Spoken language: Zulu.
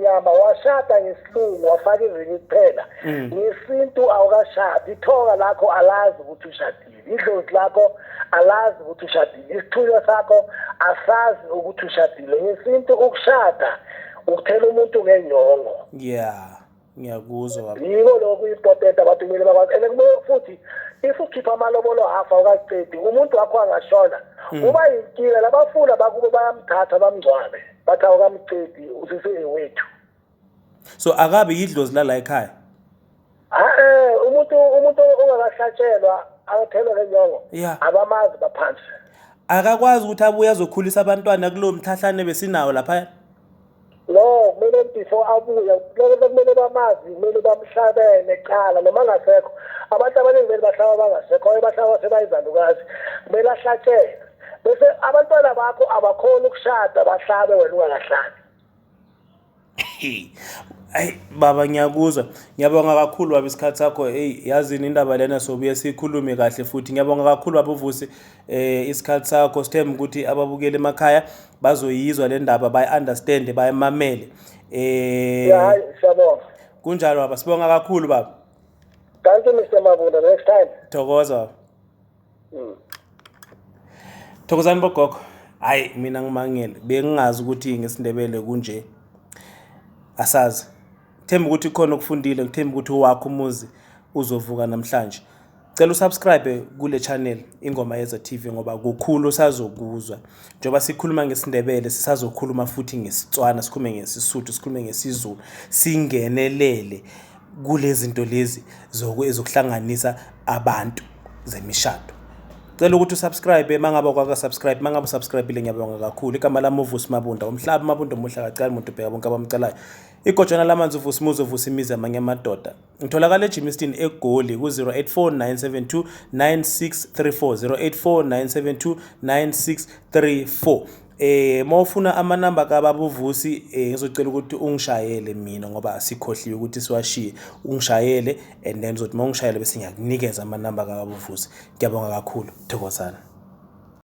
omnyama washada ngesilungu, wafaka izinto kuphela. Ngesintu awukashadi, ithoka lakho alazi ukuthi ushadile, idlozi lakho alazi ukuthi ushadile, isithunywa sakho asazi ukuthi ushadile. Ngesintu ukushada ukuthela umuntu ngenyongo. Yeah, ngiyakuzwa baba. Yiko lokhu important abantu kumele bakwazi. And kumele futhi if ukhipha amalobolo half awukacedi, umuntu wakho angashona, kuba yinkinga. Labafuna bakubo bayamthatha bamngcwabe, bathi awukamcedi, usesewethu. So akabe yidlozi lala ekhaya? Umuntu ongakahlatshelwa akathelwe ngenyongo, abamazi baphansi. Akakwazi ukuthi abuye azokhulisa abantwana kulowo mthahlane besinawo lapha? No, kumele before abuye kumele bamazi, kumele bamhlabele kuqala noma angasekho. Abantu abaningi kumele bahlaba bangasekho, abanye bahlaba sebayizalukazi, kumele ahlatshelwe. Bese abantwana bakho abakhoni ukushada bahlabe wena ungakahlabi. Ayi baba, ngiyakuzwa. Ngiyabonga kakhulu baba isikhathi sakho. Hey, yazini indaba lena sobuye sikhulume kahle futhi. Ngiyabonga kakhulu baba uVusi isikhathi sakho. Sithemba ukuthi ababukeli emakhaya bazoyizwa le ndaba, bayi-understand, bayimamele. Ya, hayi, siyabonga. Kunjalo baba, sibonga kakhulu baba. Thank you, Mr. Mabunda. Next time. Thokoza baba. Thokozani bogogo. Hayi, mina ngimangele, bengingazi ukuthi ngesiNdebele kunje. Asazi. Themba ukuthi khona okufundile, ngithemba ukuthi owakho umuzi uzovuka namhlanje. Cela usubscribe kule channel Ingoma Yeza TV ngoba kukhulu sazokuzwa. Njengoba sikhuluma ngesiNdebele, sisazokhuluma futhi ngesiTswana, sikhulume ngesiSuthu, sikhulume ngesiZulu, singenelele kulezi zinto lezi zokuhlanganisa abantu zemishado. Cela ukuthi usubscribe mangabe kwaka subscribe, mangabe usubscribe ngiyabonga kakhulu. Igama lami uVusi Mabunda, umhlaba Mabunda omuhle akacali umuntu, ubheka bonke abamcelayo. Igojana lamanzi uVusi Muzi uvusa imizi amanye amadoda. Ngitholakala eGermiston eGoli ku-084 972 9634, 084 972 9634. Mawufuna amanamba kababa uVusi, ngizocela ukuthi ungishayele mina ngoba sikhohliwe ukuthi siwashiye. Ungishayele and then uzothi mawungishayele bese ngiyakunikeza amanamba kababa uVusi. Ngiyabonga kakhulu. Thokozani.